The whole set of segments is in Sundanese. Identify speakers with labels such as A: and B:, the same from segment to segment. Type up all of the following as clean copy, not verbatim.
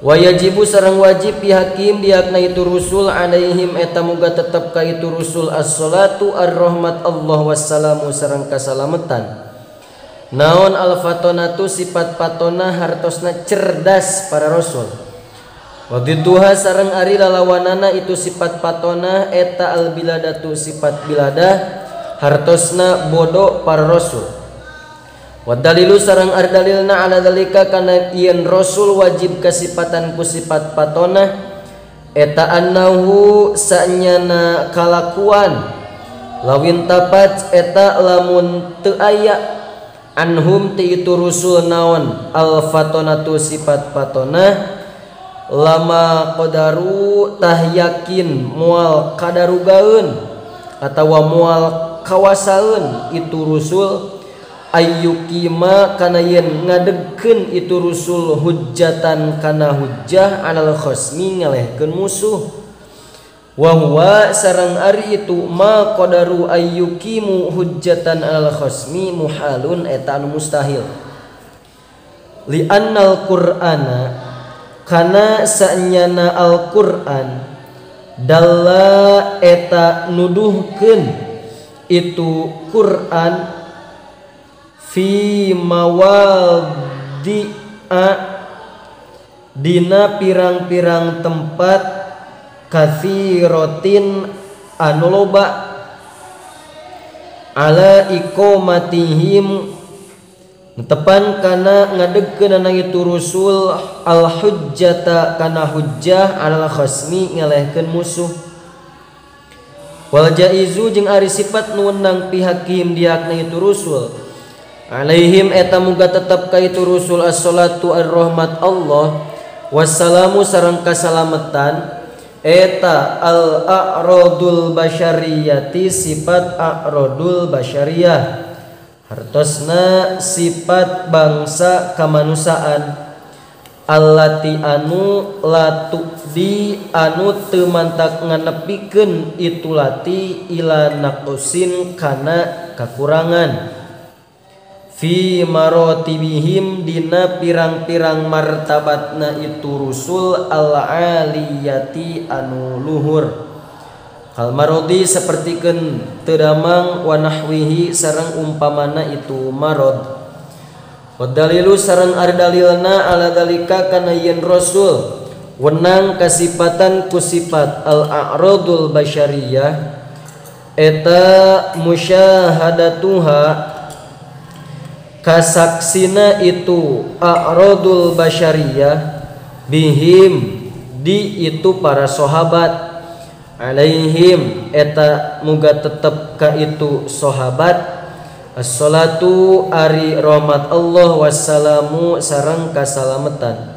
A: Wa yajibu sareng wajib pihakim diakna itu rusul alaihim eta muga tetep ka itu rusul as-salatu ar-rahmat Allah wassalamu sareng kasalametan. Naon al-fatonatu sifat patona hartosna cerdas para rasul. Wa dituha sareng ari lalawanana itu sifat patona eta al-biladatu sifat biladah hartosna bodoh para rasul. Wa dalilu sareng ari dalilna ala dalika kana yen rasul wajib kasipatan ku sifat patona eta annahu sanyana kalakuan lawin tapat eta lamun teu aya anhum ti itu rusul naon al fatonatu sifat patona lama qadaru tah yakin moal kadarugaeun atawa moal kawasaeun itu rusul ayyukima kana yen ngadegkeun itu rusul hujjatan kana hujjah alal khasmi ngalehkeun musuh. Wa huwa sareng ari itu ma qadaru ayyukimu hujjatan alal khasmi muhalun eta anu mustahil. Li annal qur'ana kana sanyana al-Qur'an dalla eta nuduhkeun itu Qur'an fi mawadhi'a dina pirang-pirang tempat katsirotin anu loba ala iqamatihim tepan kana ngadegkeunana itu rusul al hujjata kana hujjah alal khasmi ngalehkeun musuh. Wal jaizu jeung ari sifat nu wenang pihakim diakna itu rusul alaihim eta muga tetep ka itu rusul as-salatu ar-rahmat Allah wassalamu sareng kasalametan eta al-a'radul basyariyati sifat a'radul basyariyah hartosna sifat bangsa kamanusiaan allati anu latu di anu teu mantak nganepikeun itu lati ila naqsin kana kakurangan fi marotibihim dina pirang-pirang martabatna itu rusul al-aliyati anu luhur kal marodi sapertikeun teu damang wa nahwihi sareng umpamana itu marod. Wa dalilu sareng ari dalilna ala dalika kana yen rasul wenang kasipatan ku sifat al-a'radul basyariyah eta musyahadatuha kasaksina itu a'radul basyariyah bihim di itu para sahabat alaihim eta muga tetep ka itu sahabat as-salatu ari rahmat Allah wassalamu sareng kasalametan.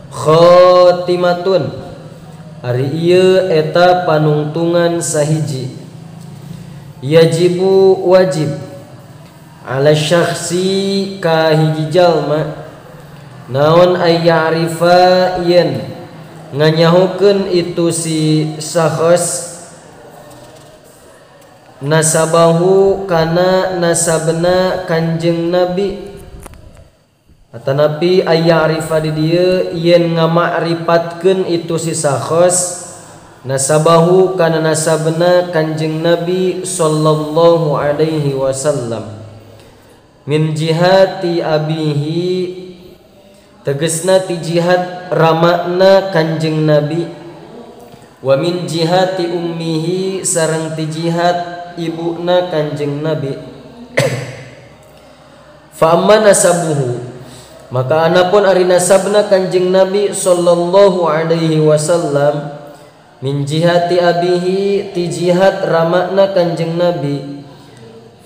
A: Khotimatun ari ieu eta panungtungan sahiji yajibu wajib ala syakhsi ka hiji jalma naon ayyarifa yen nganyahukeun itu si syakhs nasabahu kana nasabna Kanjeng Nabi atanapi ayyarifa di dieu yen ngamakripatkeun itu si syakhs nasabahu kana nasabna Kanjeng Nabi sallallahu alaihi wasallam min jihati abihi tegesna ti jihad ramakna Kanjeng Nabi wa min jihati ummihi sareng ti jihad ibuna Kanjeng Nabi. Fa amma nasabuhu maka anapun ari nasabna Kanjeng Nabi sallallahu alaihi wasallam min jihati abihi ti jihad ramakna Kanjeng Nabi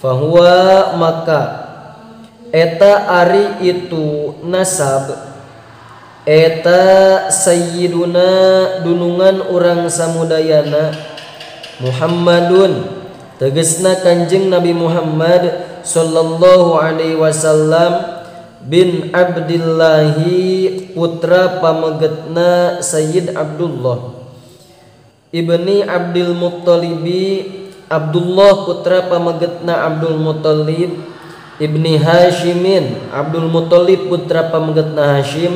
A: fahuwa maka eta ari itu nasab eta sayyiduna dunungan urang samudayana Muhammadun tegesna Kanjeng Nabi Muhammad sallallahu alaihi wasallam bin Abdillahi putra pamegetna Sayyid Abdullah ibni Abdul Muttalibi Abdullah putra pamegetna Abdul Muttalib ibni Hashimin Abdul Muttalib putra pamegetna Hashim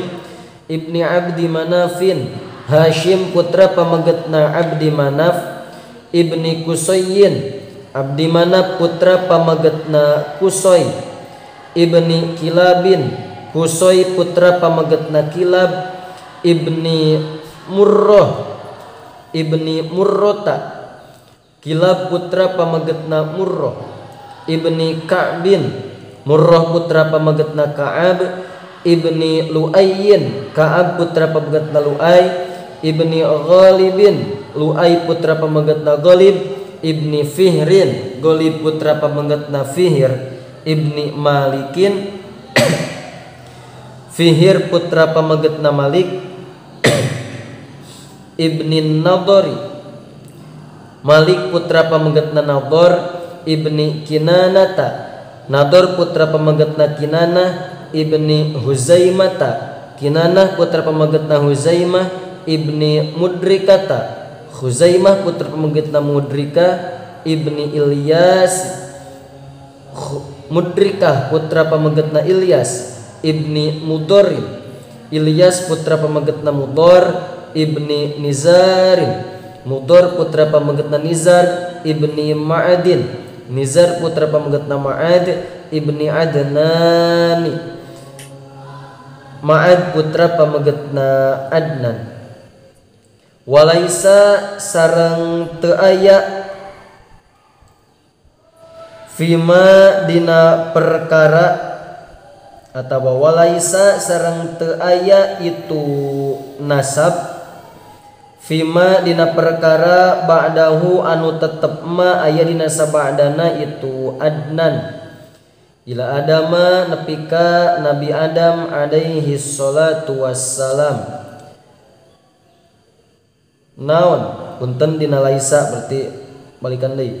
A: Ibni Abdi Manafin Hashim putra pamegetna Abdi Manaf Ibni Kusayyin Abdi Manaf putra pamegetna Kusoy Ibni Kilabin Kusoy putra pamegetna Kilab Ibni Murrah Ibni Murrota Kilab putra pamegetna Murrah Ibni Ka'bin Murrah putra pamegetna Ka'ab Ibni Lu'ayyin Ka'ab putra pamegetna Lu'ay Ibni Ghalibin Lu'ay putra pamegetna Ghalib Ibni Fihrin Ghalib putra pamegetna Fihir Ibni Malikin Fihir putra pamegetna Malik Ibni Nadori Malik putra pamegetna Nador Ibni Kinanata Nador putra pamegetna Kinanah Ibni Huzaimata Kinanah putra pamegetna Huzaimah Ibni Mudrikata Huzaimah putra pamegetna Mudrika Ibni Ilyas Mudrikah putra pamegetna Ilyas Ibni Mudorin Ilyas putra pamegetna Mudor Ibni Nizarin Mudor putra pamegetna Nizar Ibni Ma'adin Nizar putra pamegetna Ma'ad Ibni Adnani Ma'ad putra pamegetna Adnan. Walaisa sareng teu aya fima dina perkara atawa walaisa sareng teu aya itu nasab fima dina perkara ba'dahu anu tetep ma aya dina saba'dana itu Adnan ila adama nepi ka Nabi Adam alaihi salatu wassalam. Naon punten dina laisa berarti balikan deui.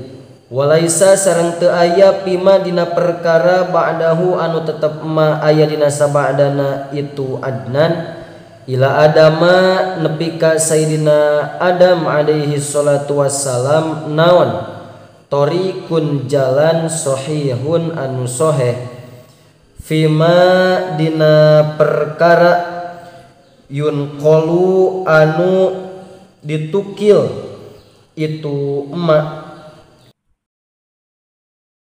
A: Walaisa sareng teu aya pima dina perkara ba'dahu anu tetep ma aya dina saba'dana itu Adnan ila adama nepi ka Sayyidina Adam alaihi salatu wassalam. Naon torikun jalan sohihun anu soheh fima dina perkara yunqalu anu ditukil itu emak